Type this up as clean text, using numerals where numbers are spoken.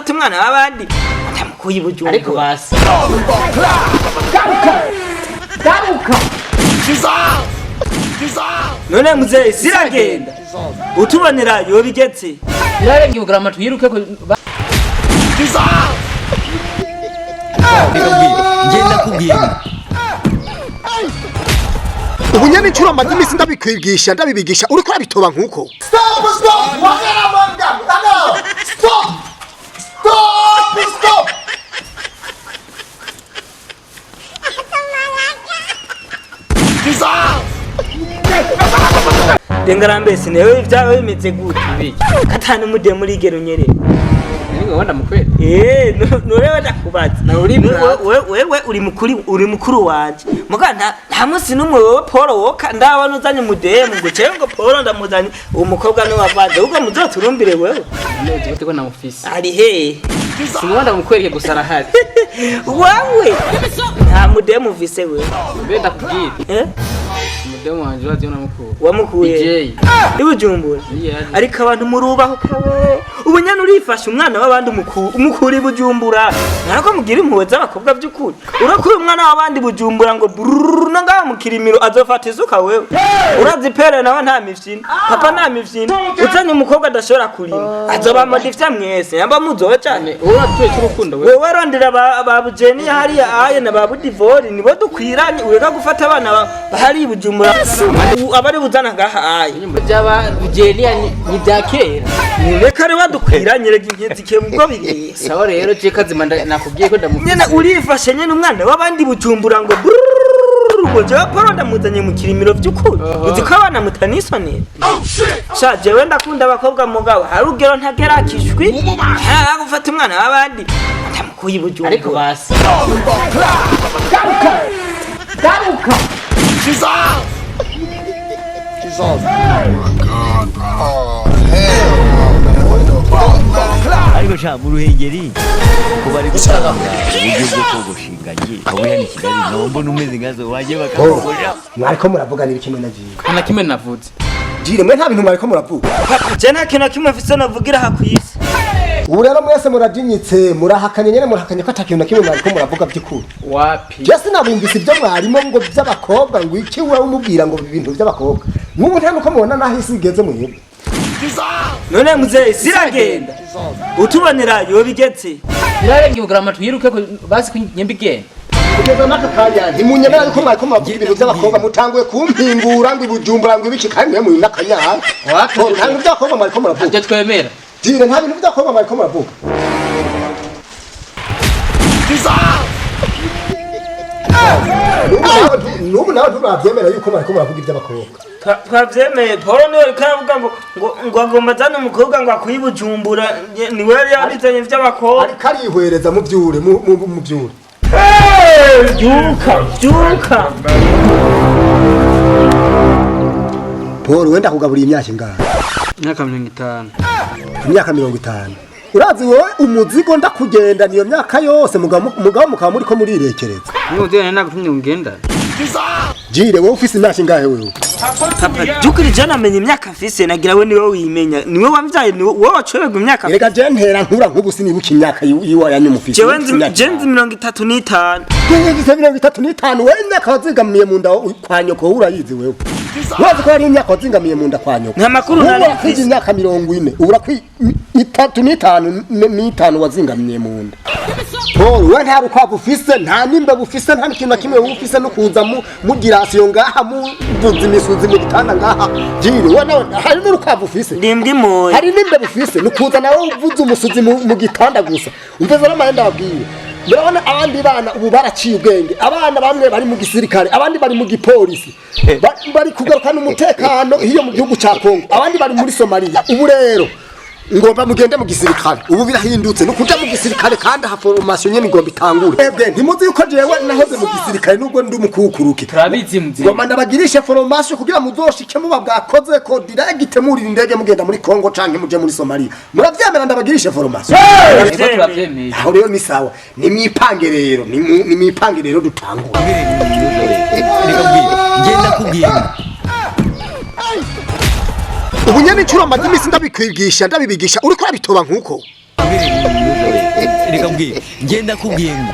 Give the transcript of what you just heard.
gufata umwana w'abandi atamukuye Ariko ibujumbura. basi. None muzehe, siragenda utubonera yobigetse. Birarenga ubugarama, twiruke ko. Reka mbwira, ngenda kubwira. Ubu nyene incuro maze iminsi ndabikwigisha, ndabibigisha, uriko urabitoba nkuko. Stop, stop! Wagara manga! Wagara! Stop! Stop! Stop! Dengarambese, newe ibyawe bimeze gute? Ibiki? Katanu mude muri gero nyerere. Niwe wenda mukwere. Eh, nurewe ndakubaza. Na uri Wewe uri mukuru, uri mukuru wanje. Muga nta munsi n'umwe wewe Paul woka ndabona uzanye umudemu ngo cewe ngo Paul ndamuzanye uwo mukobwa ni wavanze ubwo muzoturumbire wewe. None uzi ko namufise. Ari he? Sinwanda mukwereke, gusa arahari. Wawe nta mudemu ufise wewe. Mbe ndakubwira. Eh? Umudemu wanje urazi yo namukura. Wamukuye? DJ. Ibujumbura. Niyo yaje. Ariko abantu murubaho kawe, ubu nyene urifashe umwana w'abandi umukura ibujumbura, ntabwo mugira impuhwe z'abakobwa by'ukuri. Urakura umwana w'abandi bujumbura ngo brrrr, no ngaha mu kirimiro azofata isuka. Wewe urazi pere nawe nta mifyina, papa nta mifyina, uzanye umukobwa adashobora kurima azoba modifya mwese yamba muzoca. Wowe uratuye cy'urukundo we. Wewe rondera ba bujeniya hariya aye na ba budivori nibo dukwiranye, ureka gufata abana bahari i bujumbura abari buzana ngaha aye. Byaba bugeniya ni bya kera. Reka rero dukwiranye, rega inkenzi ke ubwo biri. Sawa rero, je kazima nakubwiye ko ndamufise. Nyene urifashe nyene umwana w'abandi bujumbura ngo brrrr, ngo jewe Paul ndamuzanye mu kirimiro vy'ukuri. Uzi ko abana mutanisonera. Sha, jewe ndakunda abakobwa, mugabo hari urugero ntagera kishwi nta gufata umwana w'abandi atamukuye Ariko ibujumbura. basi. Jesus! Jesus! Oh, hell no, man. What the fuck? Ariko sha, mu Ruhengeri ko bari gutanga uburyo bwo kogosha ingagi, aho hano i Kigali nkaba mbona umeze nkazo wajye bakakogosha. Mwariko muravuga n'ibiki mwe na Jire? Nta na kimwe navuze. Jire, mwe nta bintu mwariko muravuga? Je nta kintu na kimwe mfise novugira aha kw'isi. Ubu rero mwese murajinyitse, murahakanye nyene, murahakanye ko ata kintu na kimwe mwariko muravuga by'ukuri. Wapi. Je sinabumvise ibyo mwarimo ngo by'abakobwa, ngo iki, wewe umubwira ngo ibintu by'abakobwa. Nk'ubu nta nuko mubona naho isi igeze muhebwe. None muzehe, siragenda utubonera yobigetse. Birarenga ubugarama, twiruke ko basi kunyemba igenda. Kugeza n'aka kanya ntimunyemera yuko mwariko muravuga ibintu by'abakobwa. Mutanguye kumpingura ngo ibujumbura ngo ibiki, kandi mwe muri n'akanyara. Wapi. Nta bintu by'abakobwa mwariko muravuga? Ibyo twemera. Jire, nta bintu by'abakobwa mwariko muravuga? N'ubu nawe nturabyemera yuko mwariko muravuga iby'abakobwa? Twavyemeye. Paul niwe ariko aravuga ngo agomba azane umukobwa ngo akuye i bujumbura, niwe yari yabizanye vy'abakobwa. Ariko arihwereza mu byure mu byure. Vyuka, vyuka. Paul, wenda kugaburiye imyaka ingahe? Imyaka 50. Imyaka 50, urazi wowe umuzigo ndakugenda niyo myaka yose, mugabo mukaba muriko murirekereza. Niba udeni nagutumye ngenda. Jire, wowe ufise imyaka ingahe wewe? Papa, by'ukuri je namenye imyaka mfise, nagira we niwe wimenya, niwe wamvyaye, niwe wowe wacoberwa imyaka. Erega je ntera nkura nk'ubu sinibuka imyaka yiwa yanyu mufise. Jewe nzi, je nzi 35. Ufise 35? Wewe imyaka wazigamiye mu nda kwa nyoko wowe urayizi? Wewe urazi ko hari imyaka wazingamiye mu nda kwa nyoko? Nta makuru Wowe nari urakwije mfise. imyaka 40, ubu urakwi 35 n'itanu wazingamiye mu nda. Paul, we nta rukwavu ufise, nta n'imbeba ufise, nta n'ikintu na kimwe wowe ufise, no kuza mugira asiyo ngaha, muvuza imisuzi mu gitanda ngaha. Jire, we nawe hari n'urukwavu ufise? Ndimbwa imoya. Hari n'imbeba ufise? Ni ukuza nawe uvuza umusuzi mu gitanda gusa. Umvise n'amahenda wabwiye. Murabona abandi bana ubu baraciye ubwenge, abana bamwe bari mu gisirikare, abandi bari mu gipolisi, bari kugarukana umutekano hiyo mu gihugu ca Kongo, abandi bari muri Somalia. Ubu rero ngomba mugende mu gisirikare, ubu birahindutse, ni ukuja mu gisirikare, kandi aha formation nyene igomba itangure. Ebwe ntimuzi yuko jewe nahoze mu gisirikare nubwo ndi umukukuruke? Turabizi mzee. Ngoma ndabagirishe formation kugira muzoshike muba bwakoze ko direct murira indege mugenda muri Kongo canke muje muri Somalia. Muravyemera ndabagirishe formation? Ego, turavyemeye. Aho rero ni sawa, nimwipange rero, nimwipange rero dutangure. Reka mbwira, ngenda kubwira. Ubu nyene incuro maze iminsi ndabikwigisha, ndabibigisha, uriko urabitoba nkuko. Reka mbwire, ngenda kubwiye ngo